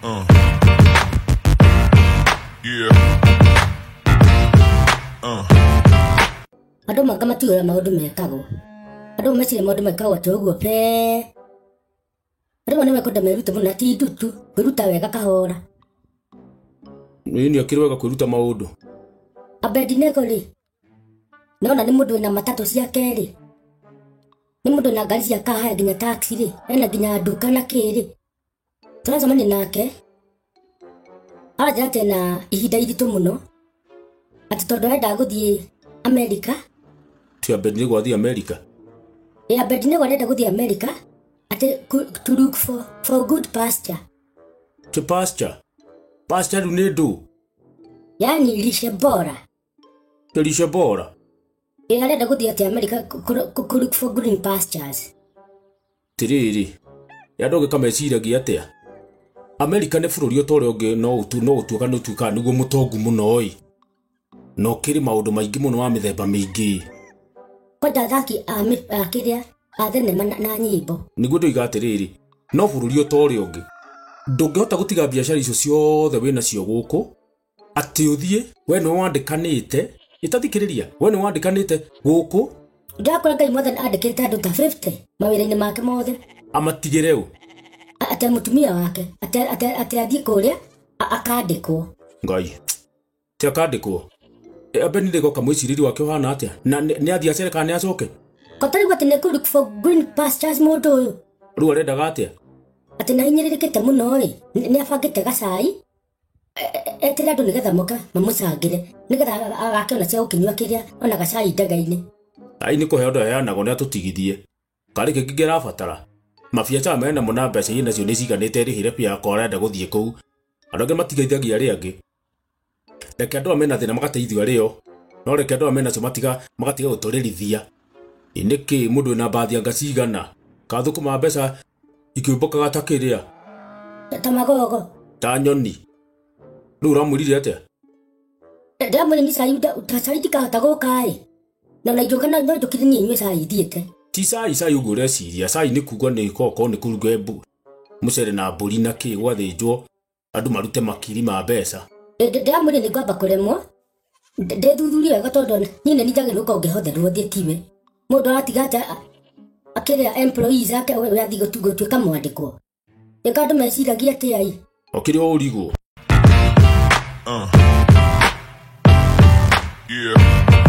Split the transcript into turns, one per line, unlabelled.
Yeah.
Andũ manga matiũĩ ũrĩa maũndũ mekagwo. Andũ meciria maũndũ mekagwo atĩ ũguo pe. Andũ amwe nĩ mekwenda merute mũno na ti ndutu, kwĩruta wega kahora.
Nĩ akĩrĩ wega kwĩruta maũndũ.
Abednego rĩ, nona nĩ mũndũ wĩna matatũ ciake rĩ, nĩ mũndũ wĩna ngari cia car hire nginya taxi rĩ, ena nginya nduka na kĩ rĩ. Tũracemania nake, aranjĩra atĩ ena ihinda iritũ mũno, atĩ tondũ arendaga gũthiĩ Amerika.
Ti Abednego athiĩ Amerika?
Ĩ, Abednego arenda gũthiĩ Amerika, atĩ to look for good pasture.
To pasture? Pasture rĩu nĩ ndũ?
Yaani lishe bora.
Lishe bora?
Ĩ, arenda gũthiĩ atĩ Amerika look for green pastures.
Tirĩrĩ, andũ angĩ kameciragia atĩa? Amerika nĩ bũrũri o ta ũrĩa ũngĩ no ũtuĩka nĩ ũtuĩkaga nĩguo mũtongu mũno ĩ. Na ũkĩrĩ maũndũ maingĩ mũno ma mĩthemba mĩingĩ.
Kwanja athaki a kĩrĩa, a thenema na nyĩmbo.
Nĩguo ndoiga atĩrĩrĩ, no bũrũri o ta ũrĩa ũngĩ. Ndũngĩhota gũtiga biacara icio ciothe wĩnacio gũkũ, atĩ ũthiĩ, we nĩwe wandĩkanĩte, ĩtathikĩrĩria, we nĩwe wandĩkanĩte gũkũ.
Ndĩrakora Ngai mwathani andĩkĩte andũ ta 50 mawĩra-inĩ make mothe.
Amatigĩre ũ?
Atĩ mũtumia wake, atĩ athiĩ kũrĩa, akandĩkwo.
Ngai, ti akandĩkwo? Abednego kamwĩcirĩrie wake ũhana atĩa? Na nĩ athiĩ acere kana nĩ acoke?
Kotarigwo atĩ nĩ kũ look for green pastures mũndũ ũyũ.
Rĩu arendaga atĩa?
Atĩ nĩ ahinyĩrĩrĩkĩte mũno ĩ, nĩ abangĩte gacai, etere andũ nĩgetha moke mamũcangĩre, nĩgetha agakĩona cia gũkĩnyua kĩrĩa ona gacai ndege-inĩ.
Ai nĩ kũheo andũ aheanagwo nĩ atũtigithie. Karĩ kĩngĩ kĩrabatara? Mabiacara mena mo na mbeca iria nacio nĩ ciganĩte ĩrĩhĩre bia yakwa arenda gũthiĩ kũu. Andũ angĩ matigeithagia arĩa angĩ. Reke andũ aya mena thĩna magateithio arĩo. No reke andũ aya menacio magatiga gũtũrĩrithia. Ĩ nĩkĩ mũndũ wĩna mbathi anga cigana? Kathũkũma mbeca ikĩũmbũkaga ta kĩrĩa?
Ta magogo.
Ta nyoni. Rĩu ũramwĩrire atĩa?
Ndĩramwĩrire ni cai ta cai ndikahota gũka ĩ. Na na injũka no njũkire niĩ nyue cai thiĩte.
Ti cai, cai ũguo ũreciria. Cai nĩ kuga nĩ okorwo nĩ kũruga mũcere na mbũri na kĩ gwathĩnjwo andũ marute makiri ma mbeca.
Ndĩramwĩrire nĩ ngwamba kũremwo. Ndĩthuthurie wega tondũ niĩ nĩ njagĩrĩirwo gũkorwo ngĩhotherwo thiĩ tiwe. Mũndũ aratiga atĩa akĩrĩa employees ake we athiĩ gũtuĩka mwandĩkwo. Ĩka andũ meciragia atĩa ĩ?
Okĩrĩ o ũrigwo.
Yeah.